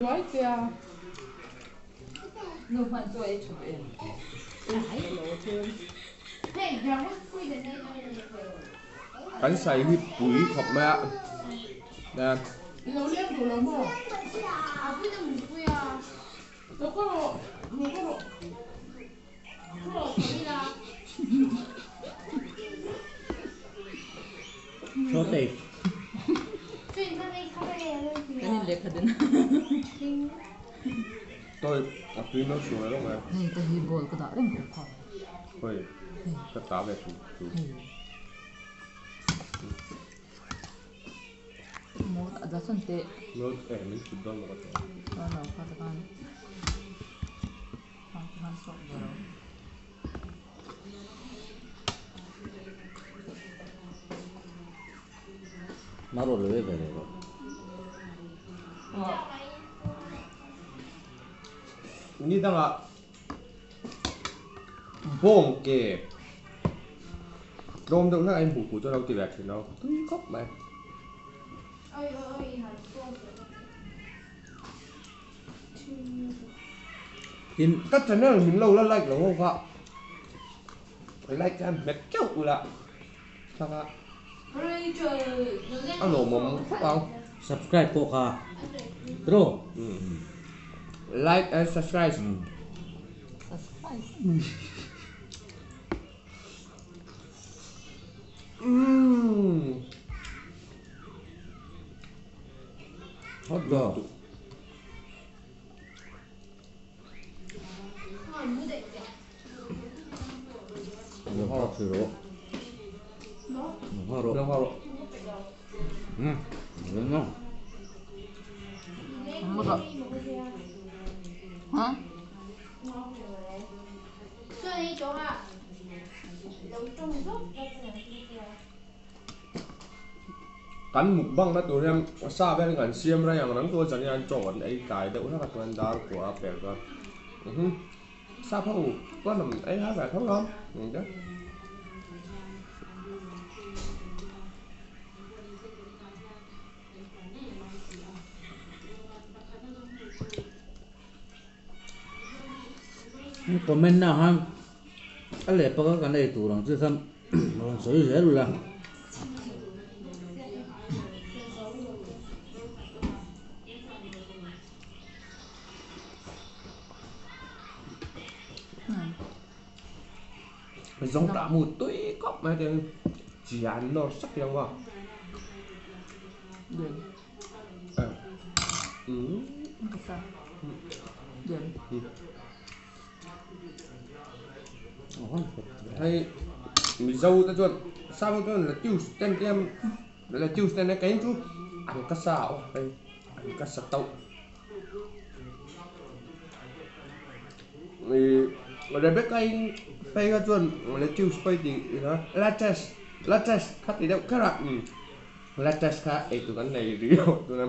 Tuai tia. Nu hman chu ei tha em? Kan sai hi pui khawp mai a. Nè. Lo leng duh lo maw? Lo ka rawh, lo ka rawh. Sausage. Kan in lehkha den. Tôi a tui no suai lo mai. Hei te hi ball ka dah reng khawp kha. Hei ka ta ve chu chu. Mo ta da son te. No eh min chut dawn lo ka ti. No no kha ta khan. Kha ta khan sawk ve lo. Maro lo ve ve ro. Ni danga bawng ke tlawm deuh hlek a in hmuh fuh chuan a lo ti ve thin lo tui khawp mai. Tin ka channel min lo la like lo ho kha like hian hmet teuh ula thlang a a lawmawm khawp ang. Subscribe pawh kha tiraw. Like and subscribe. Subscribe. Umm. Hot dog. Kan mukbang na tur hian sa vel kan siam rei ang reng tur chuan hian chaw kan ei tlai deuh hlek a chuan dar kua a pel chuan sap ho chuan an ei har ve tho lawm engte. Comment na khan a leh paka kan ei tur ang chi khan rawn sawi zel ula. Zawngtah mu tui khawp mai te chian nawr sak hiang maw. Hei Mizo te chuan Sap ho chuan lettuce ten te lettuce ten kei chu an ka sa aw hei an ka sa tauh ih Rebecca in phei kha chuan lettuce pawh i tih lettuce lettuce kha ti deuh kher a. Lettuce kha eitur an nei riau tuna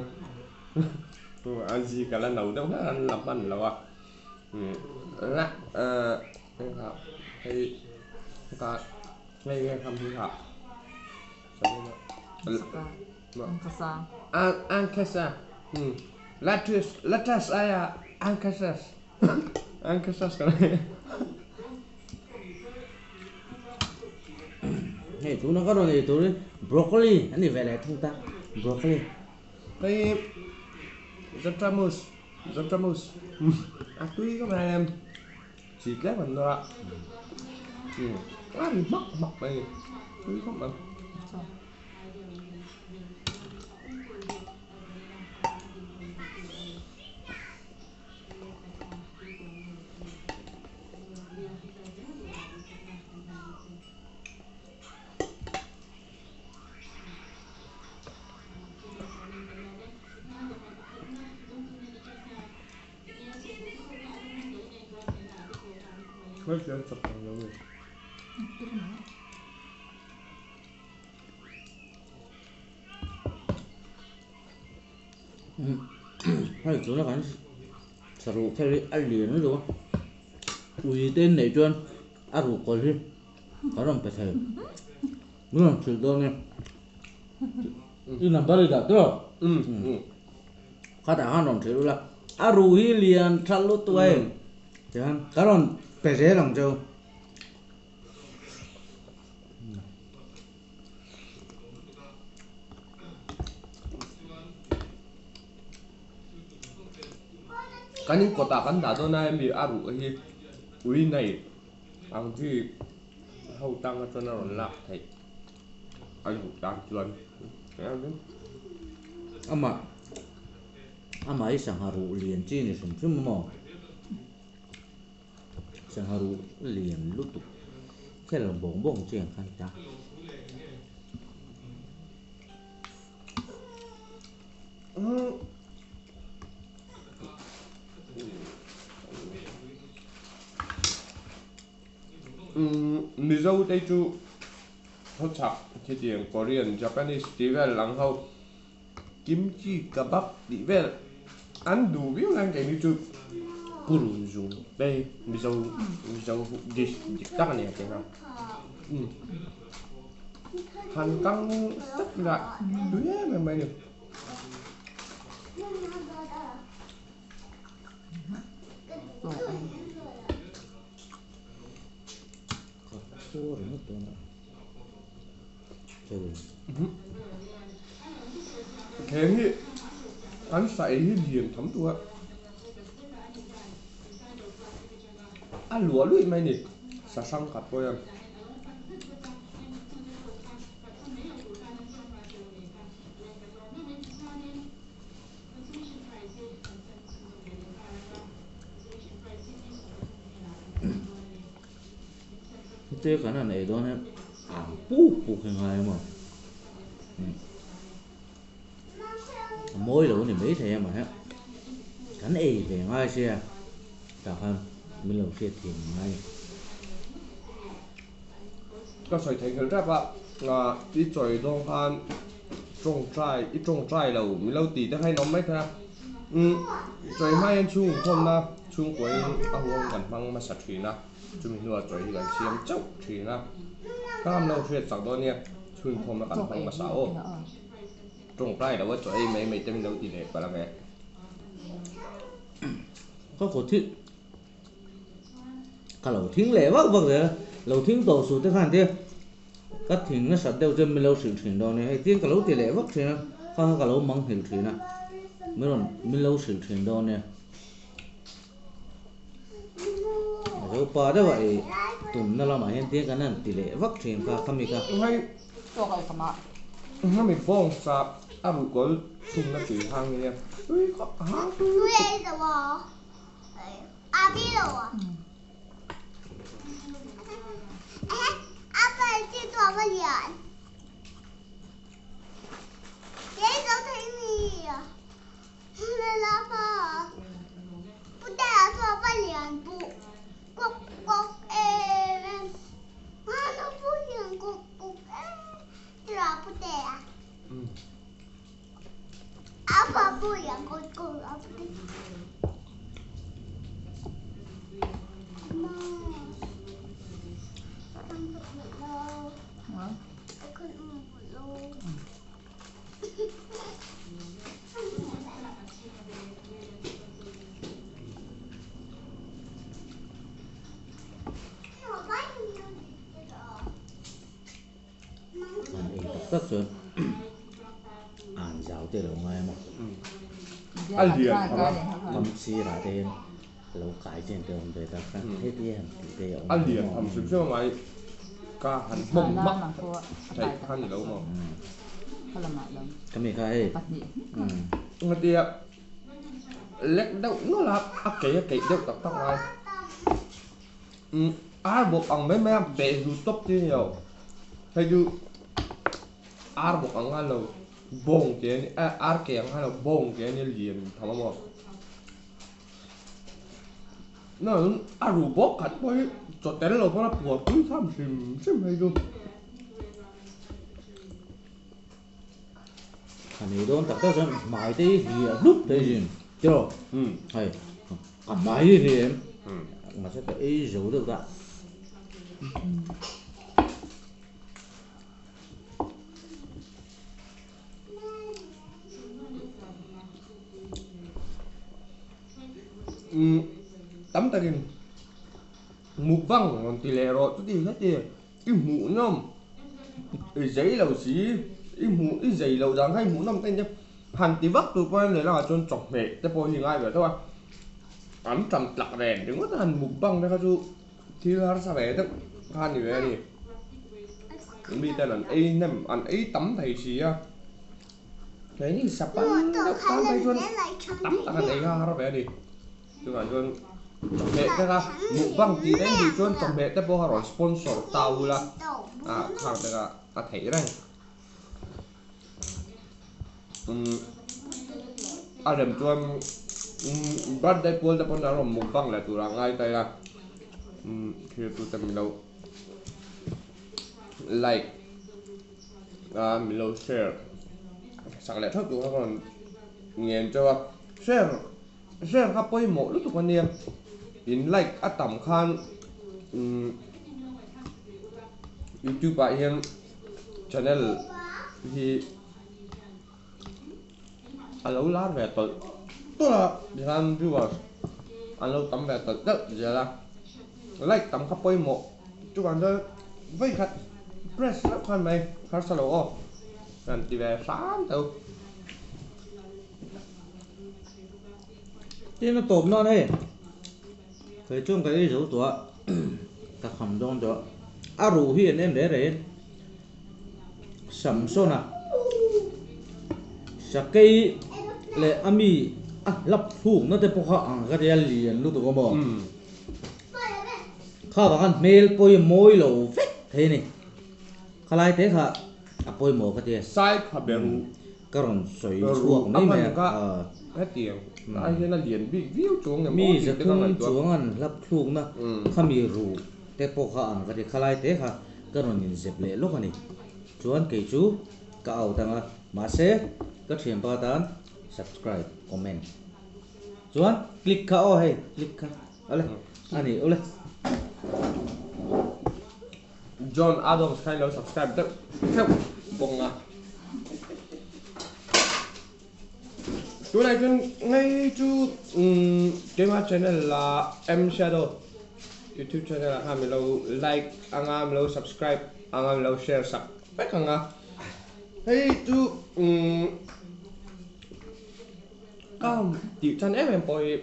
a zik a la no deuh hlek a an la hman lo a la hei kha hei kha hei hei kham hi kha ankasa lettuce lettuce aia ankasa ankasa ka nei. Hei tuna ka rawn ei tur hi broccoli a ni ve leh thung ta broccoli. Hei Zaptamus Zaptamus a tui ka mai em chi tlem an nawr a a ri hmak hmak mai tui khawp mai. Hei tuna kan saruh kher hi a lian lutuk a ui te in neih chuan a ruh kawl hi kan rawn pe thei min rawn hrilh dawn nia i number i dah tawh khatah khan rawn hrilh ula. A ruh hi lian tha lutuk a hei. Tichuan ka rawn pe zel ang cheu. Kan in kawtah kan dah dawn a hemi a ruh hi ui nei ang chi ho tang atang a rawn lak theih a duh tan chuan. Amah amah hi sangha ruh lian chi ni hrim hrim maw? Sangha ruh lian lutuk khel bawng bawng chi ang khan ta. Mizo te chu khawchhak khitiang Korean, Japanese tih vel ang ho kimchi kebab tih vel an duh viau lai keini chu purun zung te Mizo Mizo dish dik tak a ni a tih a. Han kang sek ila tui em em mai a ni. Kheng hi an sa ei hi lian tham tur a, a luah luih mai a ni sa hrang khat pawh hian. Hete kan han ei dawn hian ang puk puk hi ngai a maw a mawi lo a ni maithei a mahse kan ei ve ngai sia tah khan min lo hriat thiam ngai a ni. Ka sawi theih nghal tap a, i chawi dawn khan tawngtai i tawngtai lo min lo ti te kha in awm mai thei a, umm chawi hma hian chhung inkhawmna chhungkuain a huang kan hmang hmasa thin a, chumi hnuah chawi hi kan siam chauh thin a, ka ham lo hriat chak dawn nia chhung inkhawmna kan hmang hmasa aw, tawngtai lo a chaw ei mai mai te min lo ti leh palh ang e. Ka kut hi Ka lo thing leh vak vak zel a, lo thing tawh suh te khan tia ka thing nasat deuh chuan min lo hrilh thin dawn nia, hei tiang ka lo ti leh vak thin a, kha kha ka lo mang nghilh thin a, min rawn min lo hrilh thin dawn nia. A zo pa deuh a ei tumna lamah hian tiang kan han ti leh vak thin kha khami kha. Hei hemi bawng sa a ruhkawl chhungna tui hang nia tui khawp hang tui lutuk. An ei tak tak chuan an zau te lo ngai a maw. A lian tham a. Kam sirah te hian lo kai chen te awm ve tak a, heti han tih te a awm A lian tham hrim hrim a mai ka han hmawm hmak theih kha ni lo maw. Kami kha hei. Ngatia lek deuh nawlh a, a kei a keih deuh tak tak ngai. Ar bawk ang mai mai a beh hlu tawp chi a ni lo hei chu ar bawk ang a lo bawng ke a ni ar ke ang a lo bawng ke a ni lian tham a maw a ruh bawk khat pawh hi chaw tel lo pawn a puar pui tham hrim hrim hei chu. A nei dawn tak tak chuan hmai te hi hliah hlup thei thin tiraw hei a hmai hi hliah em mahse ka ei zo deuh ta. Tam takin mukbang rawn ti leh rawh chuti heti i hmuhnawm i zei lo si i hmuh i zei loh dan kha i hmuhnawm ta in han ti vak tur pawh hian lehlamah chuan chawhmeh te pawh hi ngai ve tho a an tam tlak ren ringawt a han mukbang te kha chu thil harsa ve deuh kha a ni ve a ni miten an ei hnem an ei tam thei si a. Keini sapan deuh tan phei chuan tam tak an ei kha har ve a ni. Chuvang chuan chawhmeh te kha mukbang tih reng duh chuan chawhmeh te pawh kha rawn sponsor ta ula a khang te kha a theih reng. Umm a rem chuan birthday pual te pawn a rawn mukbang leh tur a ngai ta ila umm thil tu te min lo like. A min lo share sak leh theuh tur kha ka rawn ngen teuh a share share kha pawimawh lutuk a nia in like a tam khan umm youtube ah hian channel hi a lo lar ve tawlh tawlh a tihian viewers an lo tam ve tawlh tawlh zel a like tam kha pawimawh chuvang chuan vawi khat press hlauh khan mai harsa lo aw kan ti ve hram teuh. Tin a tawp nan hei kei chuan ka ei zo tawh a ka kham dawn tawh a ruh hi an en reh reh in Samsona sakei leh a mi a hlap thlukna te pawh kha ang ka tia lian lutuk a maw kha vang khan hmel pawh hi mawi lo vek thei a ni khalai te kha a pawimawh ka tia Sai kha ber u ka rawn sawi chhuak mai mai a hetiang ai hian a lian bik viau chuang em mi zathum chuang an hlap thlukna kha mi ruh te pawh kha ang ka ti khalai te kha Ka rawn inzep leh lawk a ni. Chuan kei chu ka out ang a, mahse ka thianpa tan subscribe, comment. Chuan click kha aw hei, click kha. Awle, a ni awle. John Adams kha ilo subscribe deuh theuh bawk ang a. Tunah chuan ngei chu keimah channel la M Shadow YouTube channel ah khan milo like anga milo subscribe anga milo share sak vek anga hei chu ka tih chan em em pawh hi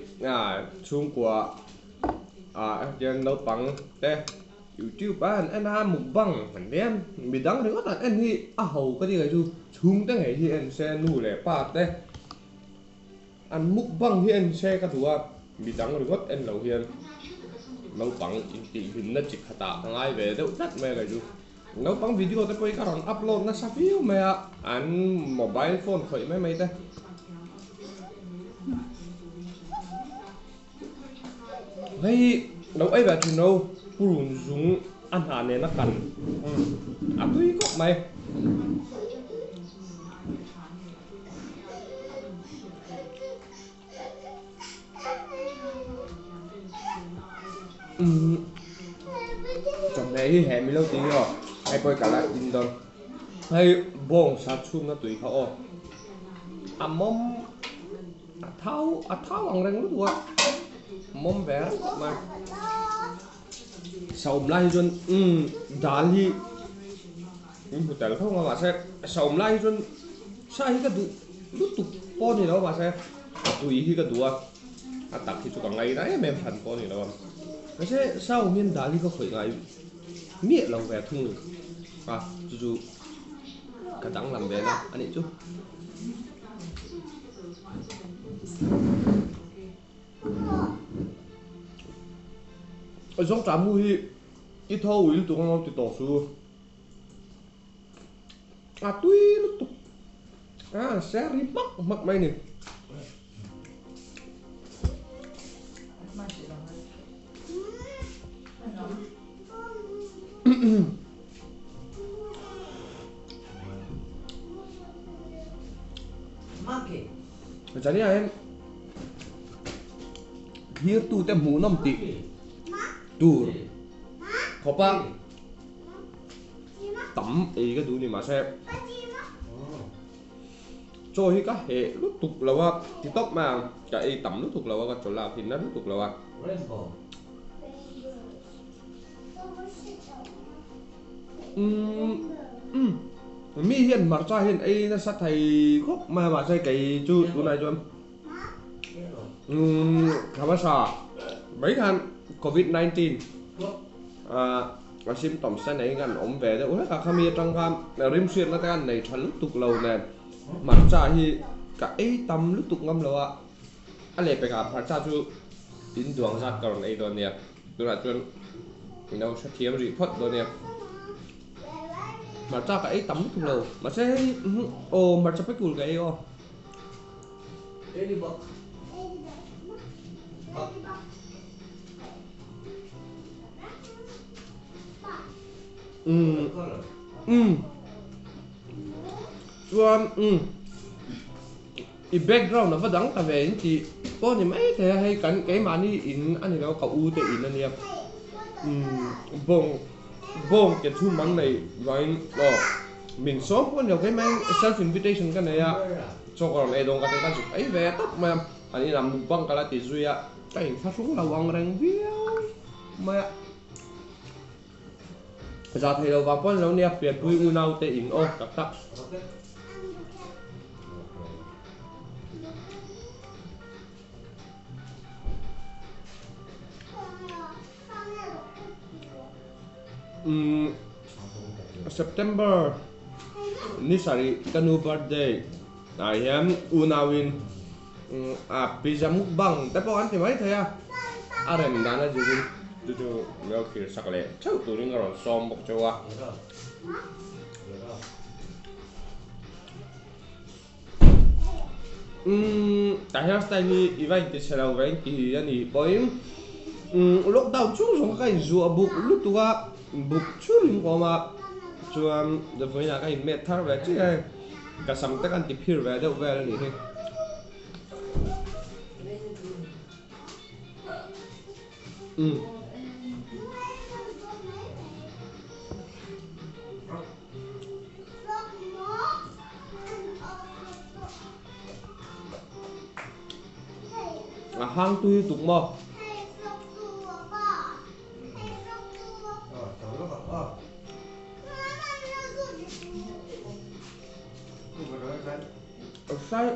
chhungkua ah hian naupang te. YouTube a an en a mukbang an nia midang ringawt an en hi a ho ka ti ngei chu chhungte ngei hi en se nu leh pa te an mukbang hi en se ka duh a midang ringawt en lo hian naupang intihhlimna chi khatah ka ngai ve deuh tlat mai a kei chu naupang video te pawh hi ka rawn upload nasa viau mai a an mobile phone khawih mai mai te. Hei lo ei ve thin lo purun zung a hnah nen a kan a tui khawp mai. Chawhmeh hi heh milo tih hi aw hei pawh hi ka la in dawn hei bawngsa chhungna tui kha aw a mawm. A thau a thau ang reng lutuk a mawm ve reuh khawp mai saum lai hi chuan umm dal hi min hmu tel tho ang a mahse saum lai hi chuan sa hi ka duh lutuk pawh a ni lo a mahse a tui hi ka duh a a tak hi chu ka ngaina em em hran pawh a ni lo a mahse saum hian dal hi ka khawih ngai miah lo ve thung a chu chu ka danglam ve na a nih chu. Zawng ṭah mu hi i tho ui lutuk ang ti tawh su. A tui lutuk. A ser ri hmak hmak mai ni. Chania hian thirtute hmuhnawm tih tur khawpa tam ei ka duh ni mahse. Chaw hi ka heh lutuk lo a, ti tawp mai ang, ka ei tam lutuk lo a, ka chaw lak hi na lutuk lo a. Umm umm mi hian hmarcha hian ei nasa thei khawp mai a mahse kei chu tunah chuan umm thla hmasa mai khan covid 19 ah a symptoms te nei khan awm ve deuh hlek a khami atang khan rimhriatna te khan nei tha lutuk lo nen hmarcha hi ka ei tam lutuk ngam lo a a lehpekah hmarcha chu in duang zat ka rawn ei dawn nia. Tunah chuan i lo hrethiam rih phawt dawn nia. Hmarcha ka ei tam lutuk lo. Mahse hei aw hmarcha pekul ka ei aw. Umm umm chuan umm. I background a va dang ta ve in tih pawh ni mai thei a, hei kan keimahni in a ni lo ka u te in a nia umm bawng bawng ke thum an nei vangin aw min sawm pawh a ni lo keimah in self invitation ka nei a chaw ka rawn ei dawn ka ti ka zuk ei ve tawp mai a an inah mukbang ka la ti zui a ka inthlahrung lo ang reng viau mai a. Za thei lo vang pawh an lo nia pianpui unau te in aw tak tak. Umm September ni sarih ka nu birthday ah hian unau in a pizza mukbang te pawh an ti mai thei a, a rem dan a zirin chu chu min lo thlir sak leh theuh turin ka rawn sawm bawk cheu a. Umm tah hian style hi i va inti chhe lo ve inti a nih pawhin umm lockdown chung zawng kha ka inzuah buk lutuk a, buk chhurin ka awm a chuan vawiinah ka inmet thar ve chiah a hei. Ka sam te kan ti phir ve deuh vel a nih hi. Umm. A hang tui tuk maw? Sai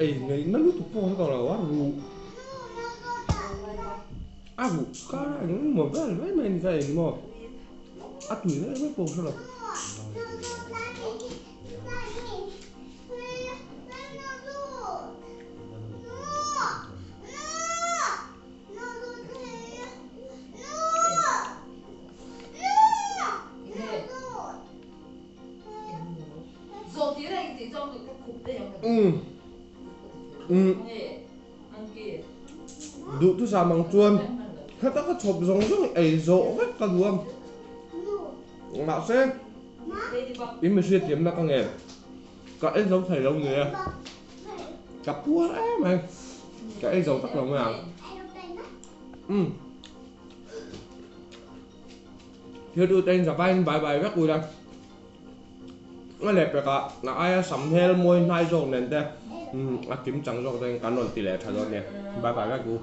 ei nei na lutuk pawh ka lo a ruh a ruh kar a eng emaw vel mai mai ni kha eng maw a tui na em em pawh ka hre lo. Duhthusam ang chuan heta ka chhawp zawng zawng ei zawh vek ka duh a, mahse i mi hriatthiamna ka nge ka ei zo thei lo nia, ka puar em mai, ka ei zo tak lo mai ang. Thil tu te in zavai in bai bai vek ula a leh pek ah a aia sam hmel mawi hnai zawk nen te a kim chang zawk te in kan rawn ti leh tha dawn nia bai bai vek u.